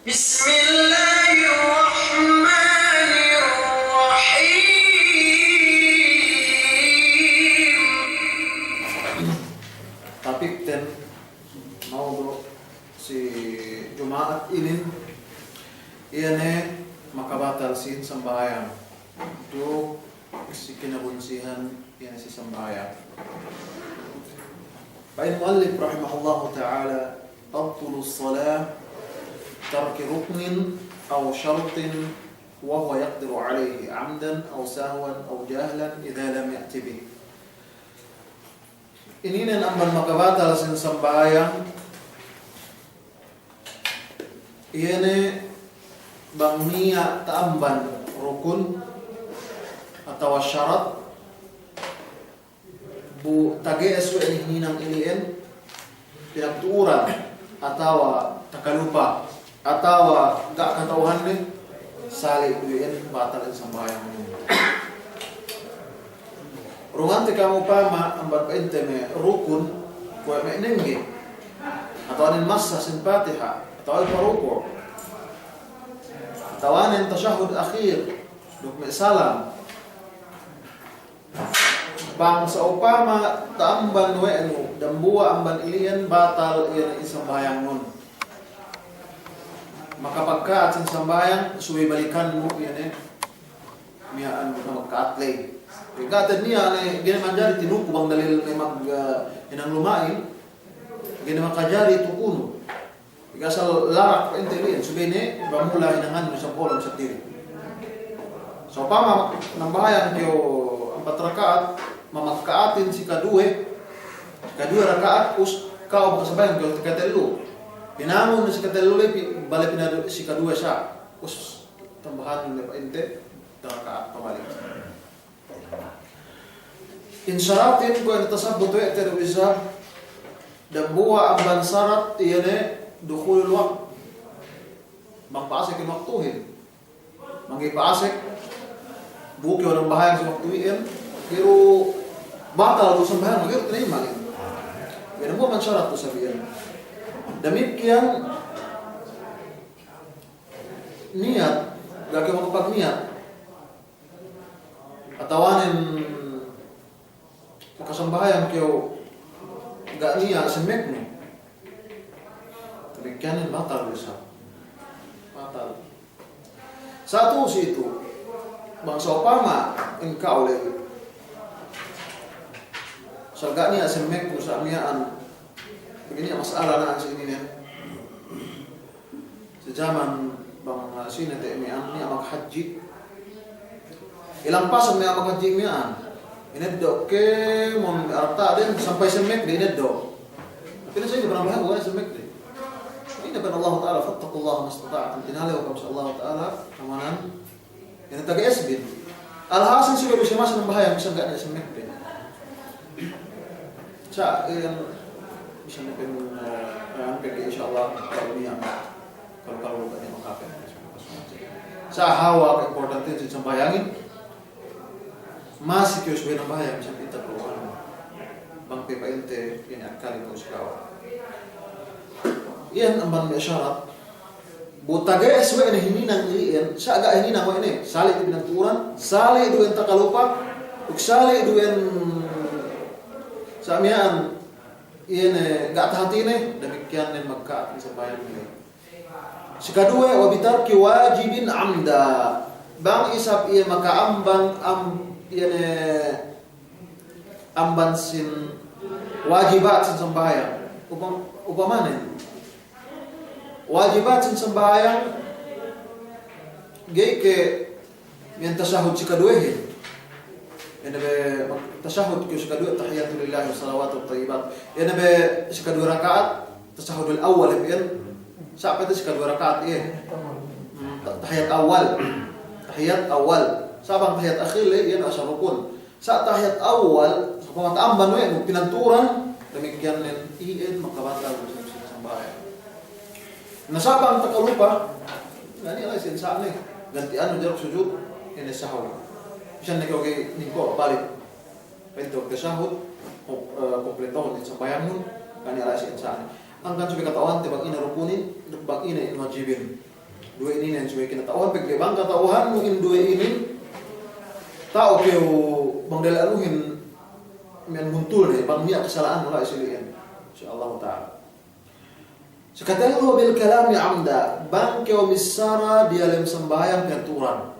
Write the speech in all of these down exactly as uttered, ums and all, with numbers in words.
بسم الله الرحمن الرحيم. Tapikten, mawdu' si Juma'at inin, iye ne makabatal sin sambahayang duk si kinabunsihan, iye ne si sambahayang. Pa'in mu'allif rahimahullahu ta'ala, تبطل الصلاة بترك ركن أو شرط وهو يقدر عليه عمدا أو سهوا أو جهلا إذا لم يأت به. Ininen amban makabatal sin sambahayang, iye ne bang niya' ta'amban rukun atawa sarat, bu tage'es we' ne hininang ili'en, pinagtu'uran, atawa takalupa, atawa ga' kata'uhanne, sali' du iyan batal in sambahayang. Urungante kam upama amban pa'inte me' rukun, kuwe' me' nengge, atawa nen massa sin Fatiha, atawa paruku', atawa nen tashahhud akhir, duk me' salam. Bang sa'upama ta'amban we' nu dambuwa' amban ili'en, batal iye ne in sambahayangnun. Makapagka'at sin sambahayang, subey balikannu iye ne miya'an, makapagka'at ley. Ga' te'ed niya' ne, ga'i ne manjari tinuku bang dalil me' mag-, eh, hinang luma'in, ga'i ne makajari tukunu. Iga asal larak pa'inte ili'en, subey ne bamula hinangan mu sampolong sadiri. Sa'upama nambahayang kew ampat raka'at, mamagka'atin si kaduwe, kaduwe raka'at, us ka'u makasambahayang kew si katellu. Hinangun si katellu ley, pi-, bale pinadu-, si kaduwe sa', us tambahanun ne pa'inte, raka'at pabalik. In saratin kuwe' ne tasabbut we' te du isab, dambuwa' amban sarat iye ne dukhulul waqt. Bang pa'asek in waktuhin. Bang ga'i pa'asek, bu kew nambahayang si waktu iyan, ga'i du batal du sambahayang, ga'i du tinayima' iyan. Iye dambuwa' amban sarat du isab iyan. Damikkiyan niyat, ga' kew makapagniyat. Atawanen makasambahayang kew ga' niya' semmeknu. Damikkiyanen batal du isab. Batal. Sa' tu'u si itu, bang sa'upama in ka'u ley, sa' ga' niya' semmeknu sa' miya'an, pegge' niya' mas'ala na'an si ininen. Si jaman bang, ah, sine te' miya'an, niya' maghadji'. Ilampasan niya' maghadji' miya'an. Ineddo' kēmon arta'den sampay semmek de ineddo'. Tapi ne sa' ine panambahan, bukan semmek de. Ine pa'in Allahu Ta'ala, "Fattaqullaha mastata'tum." Tinalew kam si Allahu Ta'ala, amanan. Ine taga S B. Alhasil subey du siye masa nambahayang bisan ga' niya' semmek pe. Sa', eh, bisan ne pe, eh, eh, pegge' insya Allah kalu niya', kalu, kalu ga' niya' makapin. Sa' hawal importante si sambahayangin. Masi kew subey nambahayang bisan pita kalu anu. Bang pe pa'inte, ine akkalin kew si ka'u. Iyan amban me' sarat. Bu tage'es we' ne hininang ili'en, sa' ga' hininang we' ne, sali' du pinagtu'uran, sali' du en takalupa, duk sali' du en sa' miya'an, iye ne ga' tahatine, damikkiyan ne magka'at ne sambahayang ne. Sikaduwe, wa bitarki wajibin amda. Bang isab iye maka'amban am-, iye ne amban sin wajibat sin sambahayang. Upa-, upamanen, wajibat sin sambahayang, ga'i ke miya'an tashahhud sikaduwehin. Ine be tashahhud kew sikaduwe, tahiyatu lillahi wa salawatu wa tayyibat. Ine be sikaduwe raka'at, tashahhudul awwal, iyan. Sa' pe te sikaduwe raka'at, iye. Hmm, ta-, tahiyat awwal. Tahiyat awwal. Sa' bang tahiyat akhir le, iyan asal rukun. Sa' tahiyat awwal, sa' pamata'amban we' nu pinanturan, damikkiyan nen, iyan makabatal du sambahayang. Na sa' bang takalupa, na niya' la'i sin sa' ne, ganti'an nu jaruk sujud, ine sahwi. Bisan ne kew ga'i ningko' balik. Pa'inte tashahhud, kom-, eh, kompletuhun in sambahayangnun, na niya' la'i sin sa' ne. Angkan subey kata'uhante bang ine rukunin, duk bang ine in wajibin. Duwe inin subey kinata'uhan, pegge' bang kata'uhannu in duwe inin, ta'u kew bang dele anuhin, miya'an huntul ne, bang niya' kasala'annu la'i si li'in. Insya Allahu ta'ala. Sakatallu, bil kalami amda, bang kew missara diyalem sambahayang piyaturan.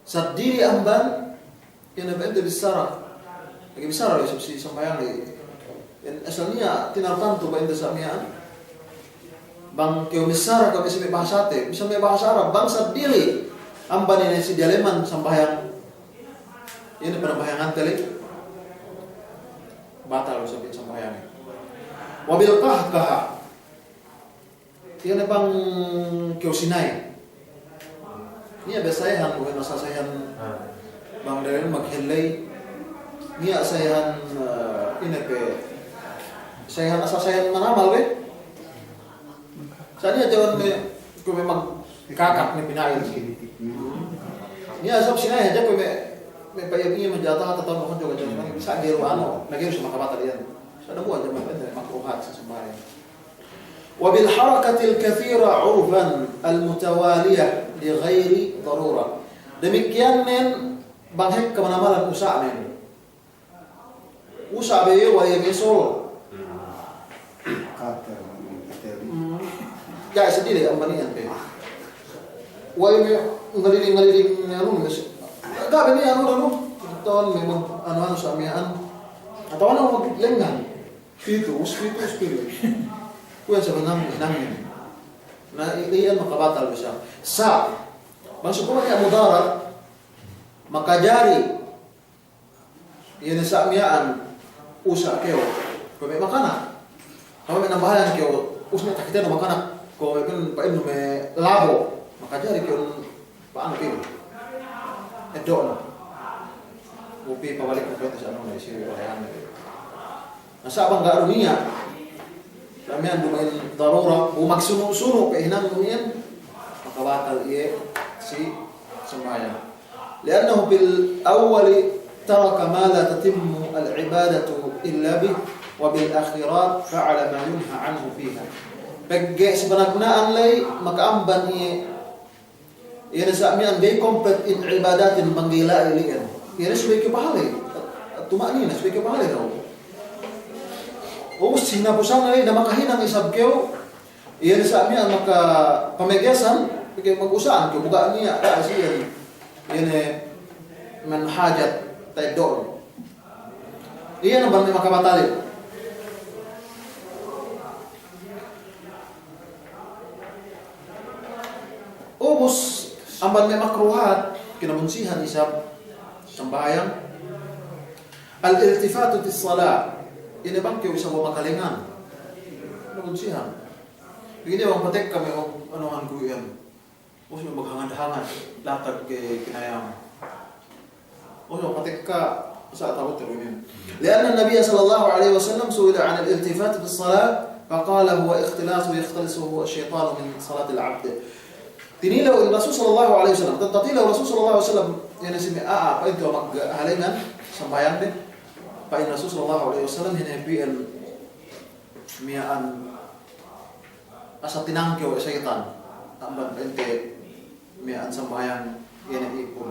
Seddili amban, iye ne pa'inte bissara. Lagi' bissara we' isab si sambahayang lagi'. Iye ne asal niya' tinartantu pa'inte sa' miya'an. Bang kew missara kew si me' bahasate, bisan me' bahasa Arab, bang seddili amban iye ne si diyaleman sambahayang. Iye ne panambahayangante lagi'. Batal we' isab sambahayang. Wa bil qahqaha. Iye ne bang kew sinay. Niya' be sayahan, bukan masa sayahan bang dele maghelley. Niya' sayahan, eh, ine pe. Sayahan asal sayahan manamal be. Sa' niya' jaman me', kuwe' me' magkakak ne pina'in. Niya' asal sinay hadja kuwe' me', me' pa'in iye majata hata tahun bukan juga jaman. Sa' geru anu, na geru sama kabata diyan. Sa' dambuwa' jaman, makruhat sa' sambahayang. Wa bil harakatil kathira urfan al mutawaliyah li ghairi darurah. Damikiyan nen bang hekka manamalan usa' nen. Usa' be iye wa iye mesol. Hmm. Ga'i seddili amban iyan pe. Wa iye me' ngaliling-ngaliling ne anu mes. Ga'i be ne anu, anu. Atawa memang anu-anu sa' miya'an. Atawa anu lengngan. Pitu, us pitu, us pitu. Kuwe' sa' benang, benang ne. Na, i-, iyan makabatal bisan. Sa', bang sukuma niya' mudarat, makajari, iye ne sa' miya'an, usa' kew. Kuwe' me' makanak. Kuwe' me' nambahayang kew, us ne takitenu makanak. Kuwe' me' pa'innu me' labo'. Makajari kew pa'anu pinu. Eddo'nu. Kupi pabalik kupi sa' anu ne, si walayan ne. Na sa' bang ga'i du niya', sa' miya'an duma'in darura, bu magsunu'-sunu' pe hinangnu iyan, makabatal iye si sambahayang. Li'annahu fil awwali taraka ma la tatimmu al-ibadatu illa bih, wa bil akhirati fa'ala ma yunha anhu fiha. Pegge' si panagna'an la'i, maka'amban iye Iye ne sa' miya'an ga'i komplit in ibadatin bang ga'i la'i li'en. Iye ne subey kew pahaley. Tuma'nina subey kew pahaley dahu'. Ubus hinapusan la'i na makahinang isab kew. Iye ne sa' miya'an maka pamegesan, pegge' magusa'an kew, bu ga' niya' la'i si iye ne. Iye ne man hajat ta'eddo'nu. Iye ne bang ne makabatalin. Ubus, amban me' makruhat, kinabunsihan isab sambahayang. Al-iltifatu fis salah. Ine bang kew isab makalengan. Kinabunsihan. Ine bang patekka me' anuhan kuwe' iyan. Ubus me' maghangad-hangad, latag ke kinayam. Ubus me' patekka, sa' ta'u teru inin. Li'anna Nabiyya sallallahu alaihi wasallam su'ila anil iltifati fis salah, faqala huwa ikhtilasun yakhtalisuhu ash-shaytanu min salatil abd. Tinilew in Rasul sallallahu alaihi wasallam, tatilew Rasul sallallahu alaihi wasallam, iye ne si me' a'a, pa'in tu'u maghalengan, sambahayangde. Pa'in Rasul sallallahu alaihi wasallam, iye ne pi'en miya'an Asal tinangkew we' seyitan, amban pa'inte miya'an sambahayang iye ne ipun.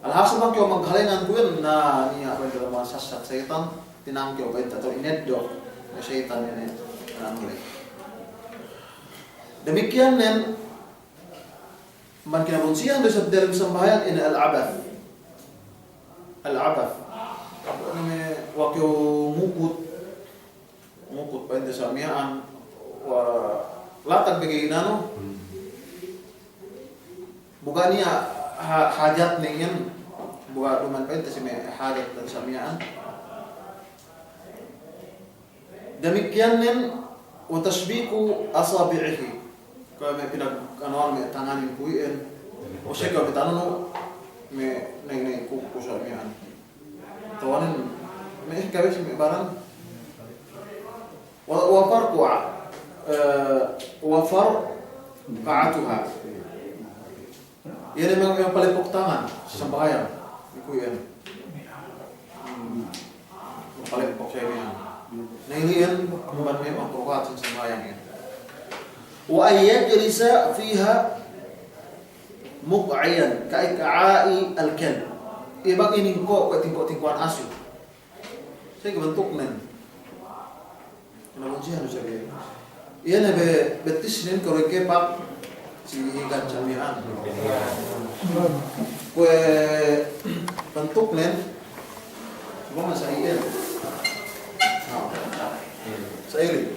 Alhasil bang kew maghalengan kuwe' iyan, na niya' pa'inte masassat seyitan, tinangkew pa'inte atawa ineddo' we' seyitan iye ne nangkew. Damikiyan nen, amban kinabunsihan du isab dalem sambahayang ine al-abath. Al-abath. Apa name, wa kew ngukut. Ngukut pa'inte sa' miya'an, wa latag pegge' inanu. Bu ga' niya' ha-, hajatne iyan, bu ga' duma'in pa'inte si me' hajat dan sa' miya'an. Damikiyan nen, wa tashbiku asabi'ihi. Kuwe' me' pinag-, anuhan me' tanganin kuwe' iyan. O seka me' tanunu, me' neng-neng kuku sa' miya'an. Tawanen, me' kabis me' baran. Wa, wa farqu'a, eh, wa farqa'atuha. Iye ne me', me' palepok tangan, sambahayang. Iku iyan. Hmm. Palepok sa' iyan. Na ili'en, amban me' makruhat sambahayang iyan. وأن يجلس فيها مقعيا كإقعاء الكلب. Iye bang inin ko' kuwe' tingko'-tingko'an asu. Sa'ingge bantuknen. Kinabansihan du sabi. Iye ne be bettisnen kuwe' kepak si igan samiyan. Kuwe' bantuknen. Bang sa iyan. Sa ili.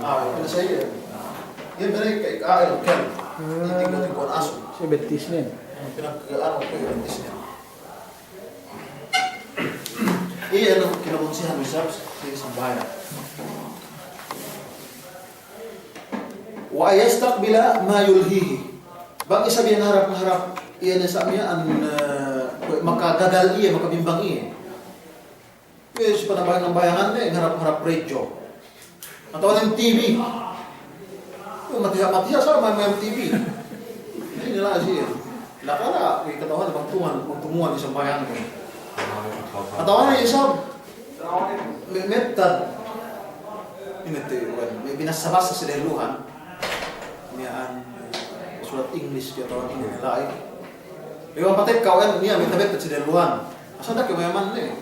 Ah, sa iyan. Iye bang inin ke, ah, iyan kan. Tingko'-tingko'an asu. Si bettisnen. Pinag-, anu, kuwe' bettisnen. Iye ne kinabunsihan du isab si sambahayang. وأن يستقبل ما يلهيه. Bang isab iye ngaharap-ngaharap, iye ne sa' miya'an, eh, makagagal iye, makabimbang iye. Iye si panambahayang-nambahayangnen, ngaharap-ngaharap radyo. Atawa inin T V. Matiha'-matiha' sa' main-main T V. Inin la'i siye. Lakala', iye kata'uhan bang tungan, bang tungan isab sambahayangnen. Atawa inin isab, me-, mettad. Inin te, wan, me' binassa-bassa si dehelluhan. Miya'an, sulat English, kata'uhan inin la'i. Iye bang patekka, wan, niya' mettad-mettad si dehelluhan. Asal da'a ke mayaman ne.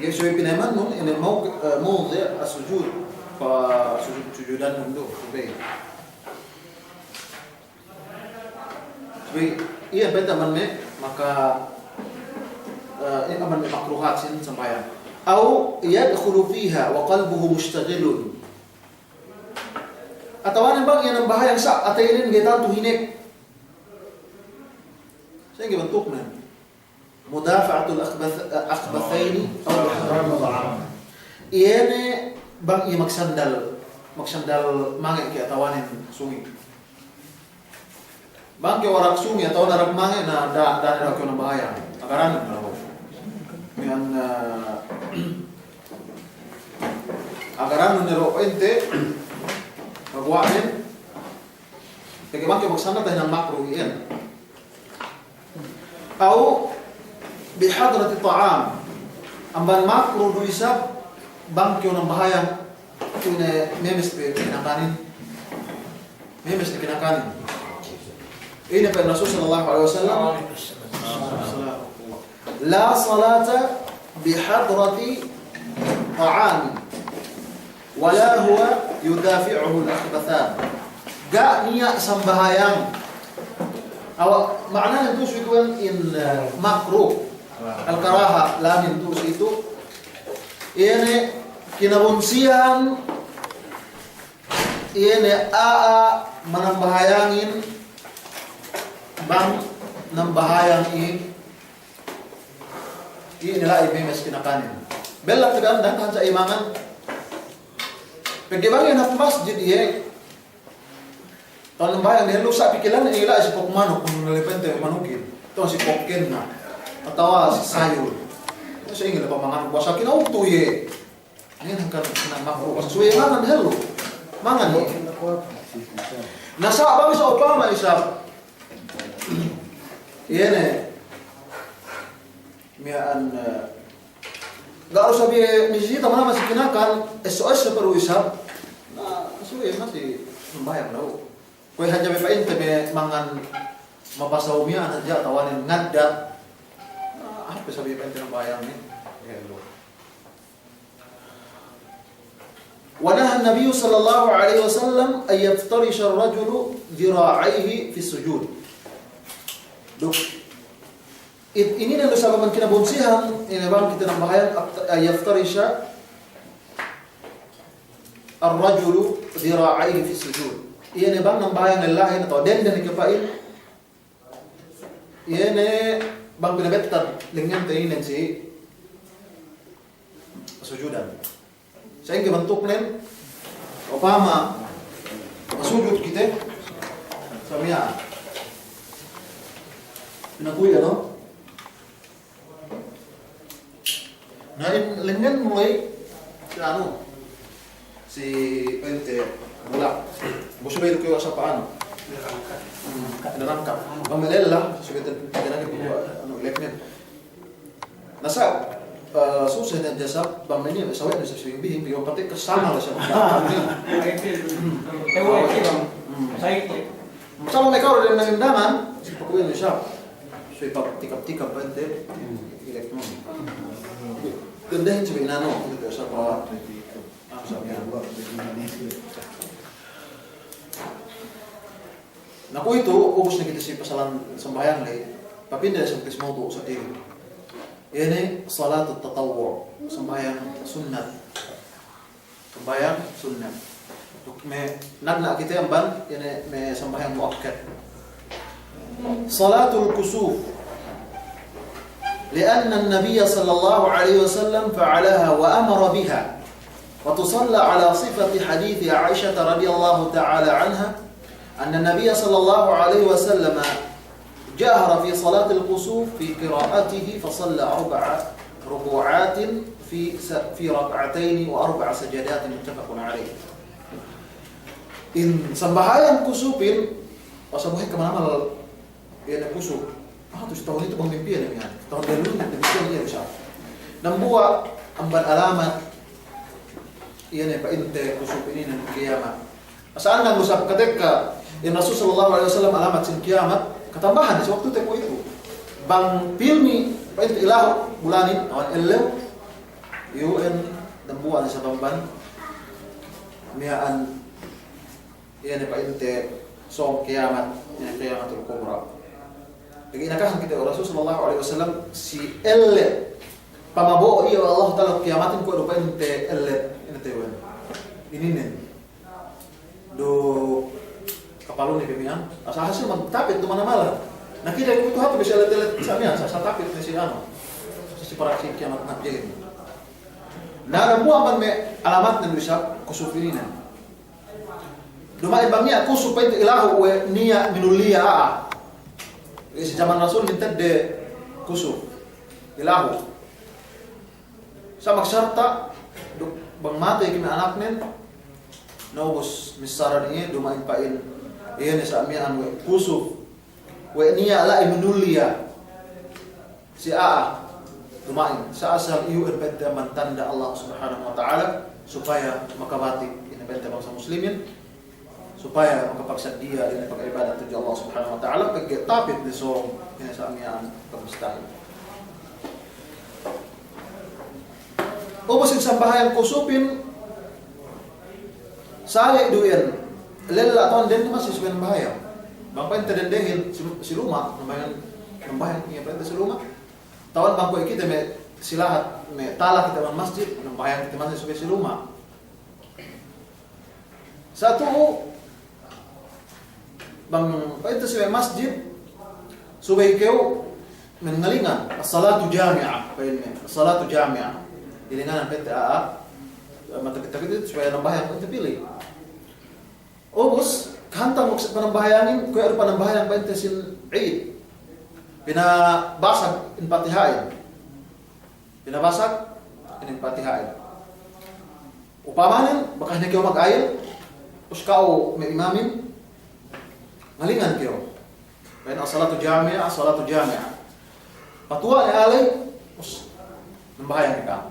Iye subey pinayamannun, inin mau, eh, mawdi' as-sujud. Pa sujud, sujudan nundu, subey. Subey, iye beta man me', maka, eh, iye man me' makruhat sin sambahayang. أو يدخل فيها وقلبه مشتغل. Atawa ne bang iye nambahayang sa', ateynen ga'i tantu hinek. Sa'ingge bantuknen. مدافعة الأخبث-, الأخبثين أو إحضار الطعام. Iye ne bang iye magsandal, magsandal mange' ke atawanen sungi. Bang ke warak sungi atawa warak mange' na da-, da-, da'a kew nambahayang. Agaran ne dahu'. Miya'an, eh, agaran ne dahu' ente, paguwa'nen, pegge' bang ke magsandal tahinang makruh iyan. أو بحضرة طعام. Amban makruh du isab bang kew nambahayang ine memes pe kinakanin. Memes pe kinakanin. Ine pa'in Rasul sallallahu alaihi wasallam, لا صلاة بحضرة طعام ولا هو يدافعه الأخبثان. Ga' niya' sambahayang. Awa, ma'ananen tu'u si itu kan in, eh, makruh. Al-karaha, lamin tu'u si itu. Iye ne kinabunsihan, iye ne a'a manambahayangin bang nambahayang i Iye ne la'i memes kinakanin. Bella' te dan, dan hadja imangan. Pegge' bang iye hap masjid iye. Tawa' nambahayang dehellu sa' pikilan iye la'i si pok manuk, kung nalipente manukin. Tawa' si pok kenna. Atawa si sayul. Sa' ingge ne pamangan, puwasa kinautu iye. Iye hangkan, hangkan makruh. Suwe mangan dehellu. Mangan iye. Na sa' bang sa' upama isab. Iye ne. Miya'an, eh, ga' du sabi misita manaman si kinakan, esso'-esso' pe du isab. Na, suwe masi nambahayang dahu'. Kuwe' hadja me' pa'inte me' mangan mapasaw miya'an hadja tawanen ngadda'. Na, hāp pe sabi pa'inte nambahayang ne. Iye du. ونهى النبي صلى الله عليه وسلم أن يفترش الرجل ذراعيه في السجود. Duk, it-, inin ne du sabab kinabunsihan, ine bang kite nambahayang, أن يفترش الرجل ذراعيه في السجود. Iye ne bang nambahayang lellahin atawa dende ne ke pa'in, iye ne bang pinabettad lengngente inin si sujudan. Sa'ingge bantuknen, upama masujud kite, sa' miya'an. Pinakuya, no? Na in lengngennu la'i, si anu, si pa'inte bulak. Bu subey du kew asal pa'anu. Hmm, narangkap. Bang me' lella, subey te-, te-, anu, leknen. Na sa', Eh, susah ne jasa, bang ini, sawe' ne sa bihing-bihing, bihing pati kasama la sa. Hmm. Sawe' me' karo dendangan, si pakuwe ne sa. Sawe' pagtikap-tikap pa'inte, ilek mo. Dendehin sawe' inano, gitu, sa pa. Na kuwe'itu, ubus ne kite si pasalan sambahayang ley, papinde sa kite si mawdu' sa inin. Iye ne salatut tatawwu', sambahayang sunnat. Sambahayang sunnat. Duk me' nagna' kite amban, iye ne me' sambahayang muakkad. Salatul kusuf. لأن النبي صلى الله عليه وسلم فعلها وأمر بها. وتصلى على صفة حديث عائشة رضي الله تعالى عنها أن النبي صلى الله عليه وسلم جهر في صلاة الكسوف في قراءته فصلى أربع ركوعات في س-، في ركعتين وأربع سجدات، متفق عليه. In sambahayang kusupin, pasabuhe kamanamal Iye ne kusuf. Ah, tu si tahun itu bang mimpi iye ne miya'an. Tahun diyalem ne mimpi iye ne sa. Dambuwa' amban alamat iye ne pa'inte kusuf inin ne kiyamat. Asal nang usap katekka in Rasul sallallahu alaihi wasallam alamat sin kiyamat, katambahan si waktu te kuwe'itu. Bang pilmi pa'inte ilahu' bulanin, awan ellew, iyu'en dambuwa' ne sabab amban miya'an Iye ne pa'inte sōng kiyamat, iye ne kiyamatul kubra. Pegge' inakahan kite we' Rasul sallallahu alaihi wasallam si ellet pamabo'o iye we' Allahu Ta'ala kiyamatin kuwe' du pa'inte ellet, ine te wen. Ininen. Du kapalune pe miya'an. Asal hasil magtapit du manamalan. Na kite kuwe'itu hatu bi si ellet-ellet sa miya'an, sa, sa tapit ne si anu. Sa si parak si kiyamat nagjehin. Na dambuwa' amban me' alamatnen du isab kusuf ininen. Duma'in bang niya' kusuf pa'inte ilahu' we' niya' minulliya a'a. Iye si jaman Rasul mintedde kusuf. Ilahu'. Sa' magsarta', duk bang matey kime anaknen, na ubus missaran iye, duma'in pa'in, iye ne sa' miya'an we' kusuf. We' niya' la'i minulliya si a'a, duma'in, sa' asal iyu'en pa'inte amban tanda' Allah Subhanahu wa Ta'ala, supaya makabati' ine pa'inte bangsa muslimin, supaya makapagsaddiya ine pag'ibadat tudju Allah Subhanahu wa Ta'ala, pegge' tapit ne sōng ine sa' miya'an pagbistahin. Ubus in sambahayang kusupin, sali' du iyan, lella' tawun dende masjid subey nambahayang. Bang pa'inte dendehin si, si luma', nambahayang, nambahayang iye pa'inte si luma'. Tawun bang kuwe' kite me' si lahat, me' tala kite amban masjid, nambahayang kite masjid subey si luma'. Sa' tu'u, bang pa'inte si me' masjid, subey kew mangalingan, as-salatu jami'ah, pa'inne, as-salatu jami'ah. Ilinganan pa'inte a'a, matapit-tapit itu supaya nambahayang pa'inte pili. Ubus, kahantang maksud panambahayangin, kuwe' du panambahayang pa'inte sin Eid. Pinabasag in Patiha'in. Pinabasag in Patiha'in. Upamanen, bakas ne kew mag'ayil, ubus ka'u me' imamin, ngalingan kew. Pa'in as-salatu jami'ah, as-salatu jami'ah. Patuwa' ne alay, ubus, nambahayang ne ka'u.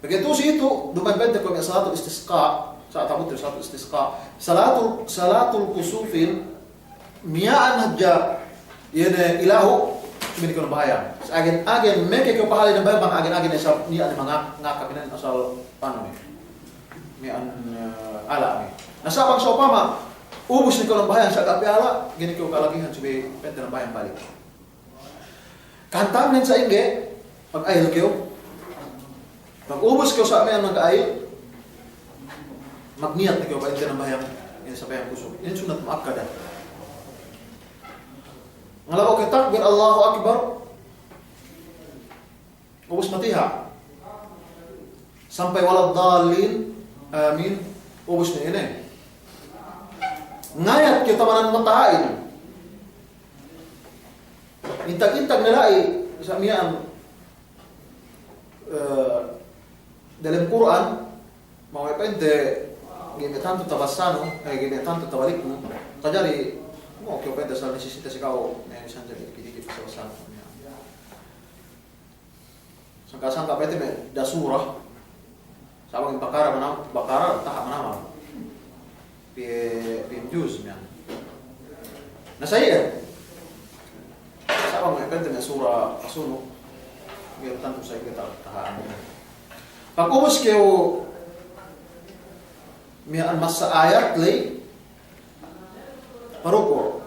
Pegge' tu'u si itu, duma'in pa'inte kuwe' me' salatul istisqa', sa' ta'abut salatul istisqa'. Salatul, salatul kusufin, miya'an hadja, iye ne ilahu', subey ne kew nambahayang. Sa' agen, agen, meke kew pahala' nambahayang bang agen, agen, asal miya'an ne mangaka, ngaka, miya'an asal, anu ne. Miya'an, eh, ala' ne. Na sa' bang sa'upama, ubus ne kew nambahayang sa' ga' pe ala', ga'i ne kew kalagihan subey pa'inte nambahayang balik. Kahantangnen sa'ingge, mag'ayil kew. Pag ubus kew sa' miya'an mag'ayil, magniyat ne kew pa'inte nambahayang, iye sambahayang kusuf. Iye sunnat mu'akkadah. Ngalabu' kew takbir, Allahu Akbar. Ubus Fatiha. Sampay waladdallin, amin. Ubus ne ine. Ngayat kew tamanan mata'in. Intag-intag ne la'i, sa' miya'an, eh, dalem Kur'an, mawe' pa'inte, ga'i me' tantu tabassanu, eh, ga'i me' tantu tabaliknu. Kajari, mo kew pa'inte asal nisisita si ka'u, eh, misan jadi dikit-dikit tabassanu. Sangka'-sangka' pa'inte me' da sura. Sa' bang in Bakara manamal, Bakara taha' manamal. Pi, pi juz miya'an. Na sa' iyan. Sa' bang pa'inte me' sura pasunu'. Biya' tantu sa' iyan taha', taha'. Pag ubus kew miya'an masa ayat ley, paruku'.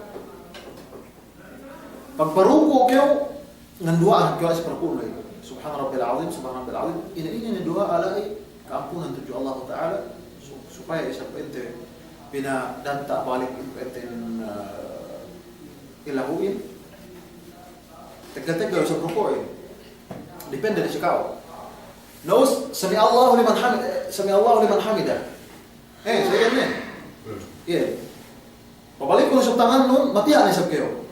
Pag paruku' kew, nganduwa'an kew si paruku' ley. Subhana Rabbil Azim, Subhana Rabbil Azim. Ine, ine, ine duwa'a la'i ka'ampunan tudju Allahu Ta'ala, su-, supaya isab pa'inte pinadanta' balik in pa'inte, eh, ilahu'in. Tegga-tegga isab ruku'in. Depende si ka'u. Na ubus, sami Allahu liman hamid-, eh, sami Allahu liman hamidah. Eh, sa' iyan ne. Iye. Pabalikun isab tangannun, matiha' ne isab kew.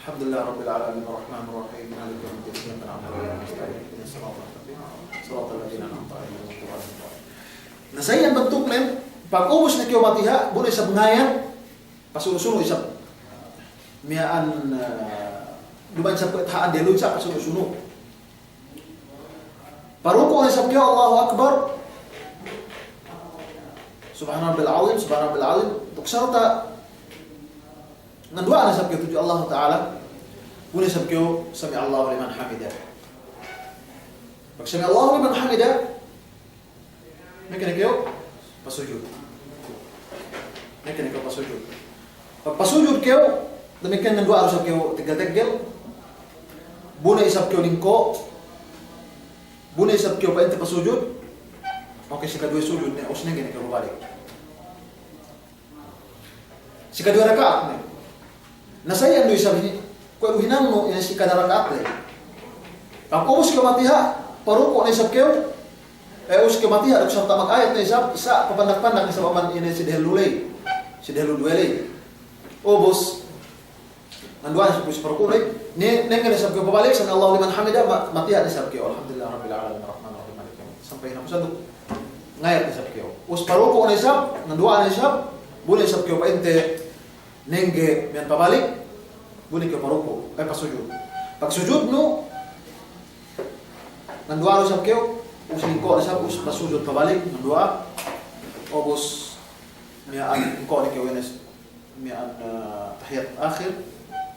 Alhamdulillahi Rabbil Alamin, Arrahmanir Rahim, Maliki Yawmiddin, Iyyaka na'budu wa iyyaka nasta'in, Ihdinas siratal mustaqim, siratal ladzina an'amta 'alaihim, ghairil maghdubi 'alaihim waladdallin. Na sa' iyan bantuknen, pag ubus ne kew matiha', bu ne isab ngayat, pasunu'-sunu' isab. Miya'an, eh, duma'in isab taha'an diyalu isab pasunu'-sunu'. Paruku' ne isab kew, Allahu Akbar. Subhana Rabbil Azim, Subhana Rabbil Azim. Duk sarta' nganduwa'an isab kew tudju Allahu Ta'ala. Bu ne isab kew, sami Allahu liman hamidah. Pag sami Allahu liman hamidah, Meke ne kew pasujud. Meke ne kew pasujud. Pag pasujud kew, damikkiyan nganduwa'a du isab kew teggel-teggel. Bu ne isab kew lingko'. Bu ne isab kew pa'inte pasujud. Oke, sikaduwe sujud ne, ubus nengge ne kew pabalik. Sikaduwe raka'at ne. Na sa' iyan du isab hi-, kuwe' du hinangnu iye ne sikaduwe raka'at ley. Pag ubus kew matiha', paruku' ne isab kew, eh, ubus kew matiha', duk sarta' magayat ne isab, sa' papandak-pandak ne isab amban iye ne si dehellu ley. Si dehellu duwe ley. Ubus, nganduwa'a ne isab kew si paruku' ley, ne, nengge ne isab kew pabalik, sami Allahu liman hamidah, ma-, matiha' ne isab kew, Alhamdulillahi Rabbil Alamin, Arrahmanir Rahim, Maliki Yawmiddin. Sampay hinang pasal du, ngayat ne isab kew. Ubus paruku' ne isab, nganduwa'a ne isab, bu ne isab kew pa'inte, nengge miya'an pabalik, bu ne kew paruku', eh, pasujud. Pag sujudnu, nganduwa'a du isab kew, ubus lingko' ne isab, ubus pasujud pabalik, nganduwa'a, ubus miya'an lingko' ne kew ines, miya'an, eh, tahiyat akhir,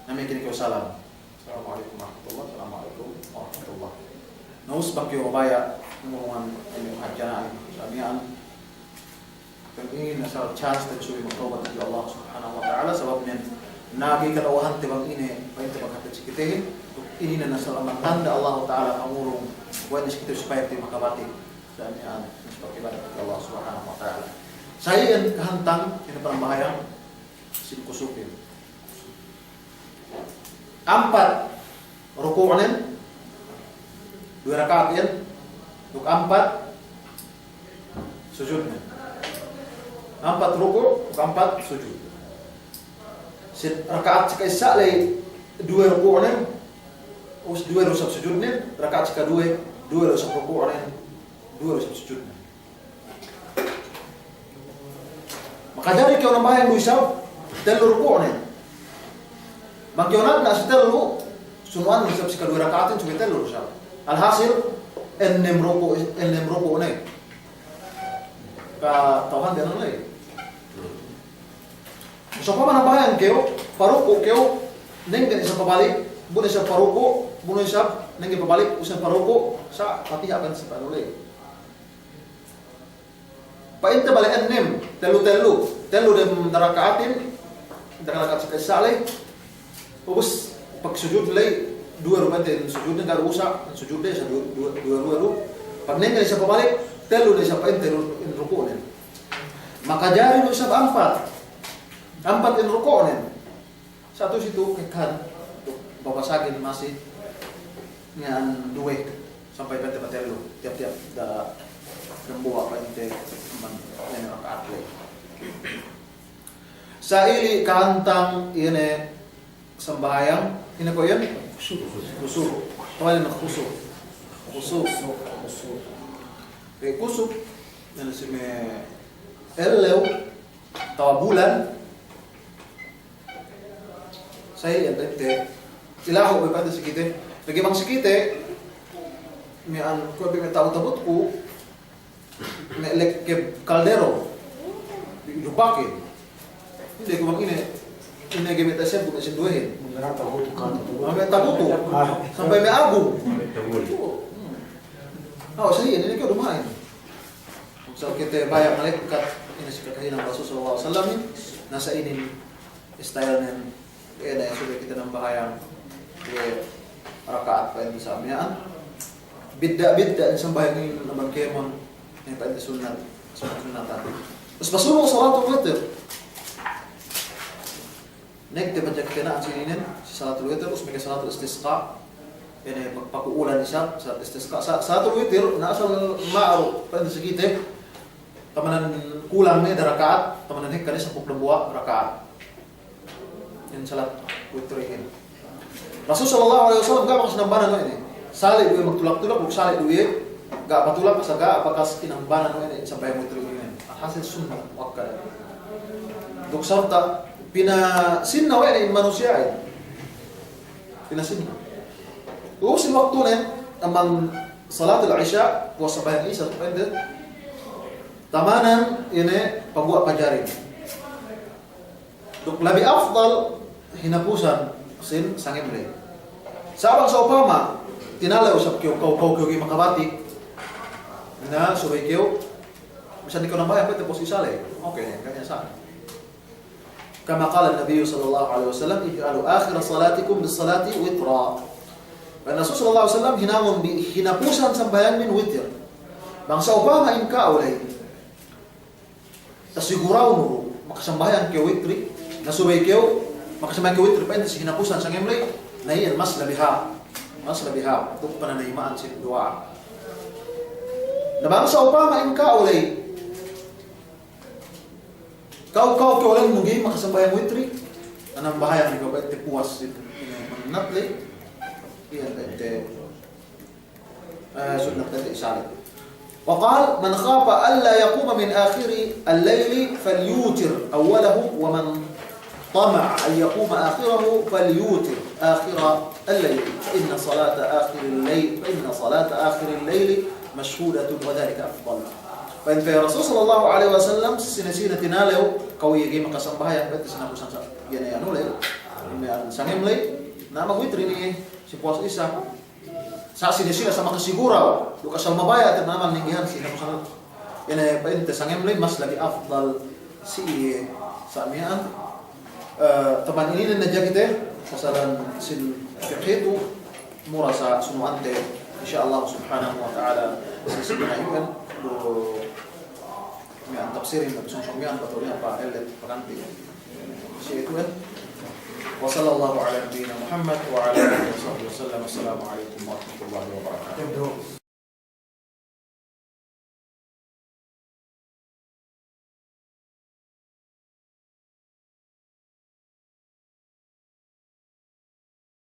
na miya'an kini kew salam. Assalamu alaikum warahmatullah, assalamu alaikum warahmatullah. Na ubus bang kew baya' ngurungan inin hadja na'in, sa' miya'an, bang inin asal chance te subey magtawbat tudju Allah Subhanahu wa Ta'ala, sabab nen, na ga'i kata'uhante bang ine, pa'inte bang hāti si kitehin, duk inin asal amban tanda' Allah Ta'ala pangurung, we' ne si kite supaya kite makabati', sa' miya'an, supaya ibadat tudju Allah Subhanahu wa Ta'ala. Sa' iyan kahantang, ine panambahayang, sin kusupin. Ampat ruku'nen, duwe raka'at iyan, duk ampat sujudnen. Ampat ruku', duk ampat sujud. Sin raka'at si ka'issa ley duwe ruku'nen, ubus duwe du isab sujudnen, raka'at si kaduwe, duwe du isab ruku'nen, duwe du isab sujudnen. Makajari kew nambahayang du isab tellu ruku'nen. Bang kew nagna' si tellu, sunu'an du isab si kaduwe raka'atin subey tellu du isab. Alhasil, ennem ruku', ennem ruku'nen. Kata'uhante anu ley. Sa'upama nambahayang kew, paruku' kew, nengge ne isab pabalik, bu ne isab paruku', bu ne isab nengge pabalik, ubus ne paruku', sa' Fatiha kan si panu ley. Pa'inte bale' ennem, tellu-tellu, tellu dem raka'atin, dem raka'at si ka'issa ley. Ubus, pagsujud ley, duwe du pa'inte sujudnen, ga' du usa' sujud ley, sa' duwe, duwe, duwe, duwe du. Pagnengge ne isab pabalik, tellu ne isab pa'inte ru-, in ruku'nen. Makajari du isab ampat. Ampat in ruku'nen. Sa' tu'u si tu'u kekkan, babasagin masi miya'an duwe, sampay pa'inte patellu, tiyap-tiyap da-, dambuwa' pa'inte amban ine raka'at ley. Sa' ili' kahantang ine sambahayang, ine ko' iyan? Kusuk. Kusuk. Kawalin kusuk. Kusuk. Kusuk. Kay kusuk, ine si me' ellew, atawa bulan, sa' iyan pa'inte, ilaho' be pa'inte si kite, pegge' bang si kite, Miya'an kuwe' bi me' tabu-tabutku, me' lekkeb kaldero, lupakin. Inde ku bang ine, ine ge me' tasebbu me' sinduwehin. Mengerang tabutu kan. Ah, me' tabutu. Ah. Sampay me' agung. Me' tabutu. Hmm. Awa' sa iyan, ine ke duma'in. Sa kite baya' malekkat, ine si kakahinang Rasul sallallahu alaihi wasallam, na sa inin style nen, eh, na subey kite nambahayang, eh, raka'at pa'inte sa' miya'an. Bidda'-bidda' in sambahayang inin amban kēmon, eh, pa'inte sunnat, sunnat-sunnatan. Terus pasubu salatul witr. Nek te baca kite na'an si inin, si salatul witr, terus meke salatul istisqa. Ine, paku'ulan isab, salatul istisqa. Sa-, salatul witr, na asal ma'ruf, pa'inte si kite, tamanan kulang ne da raka'at, tamanan hekka ne sampū' dambuwa' raka'at. In salat witrihin. Rasul sallallahu alaihi wasallam ga' bakas nambanan we' ne. Sali' du iye magtulak-tulak, duk sali' du iye ga' patulak, asal ga' bakas inambanan we' ne in sambahayang witrihin. Alhasil sunnat muakkada. Duk sarta' pinasinna we' ne in manusiya'in. Pinasinna. Ubus in waktunen, amban salatul isya, puwas sambahayang isya, pa'inte. Tamanan ine paguwa' pajarin. Duk labi afdal hinapusan sin sangem ley. Sa' bang sa'upama tinalew isab kew, kew, kew ga'i makabatik, na subey kew, bisan di kew nambahayang pa'inte puwas isya ley. Oke, ga' niya' sa'. Kama qala Nabi sallallahu alaihi wasallam, "Ij'alu akhira salatikum bis salati witra." Pa'in Rasul sallallahu alaihi wasallam, hinangun bi hinapusan sambahayangmin witir. Bang sa'upama in ka'u ley tasiguraw nu makasambahayang kew witri, na subey kew makasambahayang kew witri pa'inte si hinapusan sangem ley, na iyan mas labi hāp, mas labi hāp, duk pananayima'an sin duwa'a. Na bang sa'upama in ka'u ley, ka'u, ka'u kew ley ga'i makasambahayang witri, na nambahayang kew pa'inte puwas sin, ine, manat ley, iyan pa'inte Eh, sunnat pa'inte isya ley. Wa qala, "Man khafa alla yaquma min akhiril layli falyutir awwalahu, wa man tama'a an yaquma akhirahu falyutir akhiral layli. Fa inna salata akhiril layli, fa inna salata akhiril layli mashhudatun wa dhalika afdal." Pa'in Rasul sallallahu alaihi wasallam, sine-sine tinalew, ka'u iye ga'i makasambahayang, pa'inte si hinapusan sa-, iye ne anu ley, sangem ley, na magwitri ne si puwas isya. Sa' sine-sine sa' makasiguraw, duk asal mabaya' te manamal ninggihan si hinapusan, ine, pa'inte sangem ley mas labi afdal si iye. Sa' miya'an, eh, taman inin ne hadja kite, pasalan sin fiqh itu, mura sa' sunu'ante, insya Allah subhanahu wa ta'ala, si sibina yu'en, du Miya'an tafsirin, sōng-sōng miya'an, patu'u miya'an, pa ellet, paganti'. Siye itu, eh. Wa sallallahu ala nabiyyina Muhammad wa ala alihi wa sahbihi wa sallam. Assalamu alaikum warahmatullahi wabarakatuh.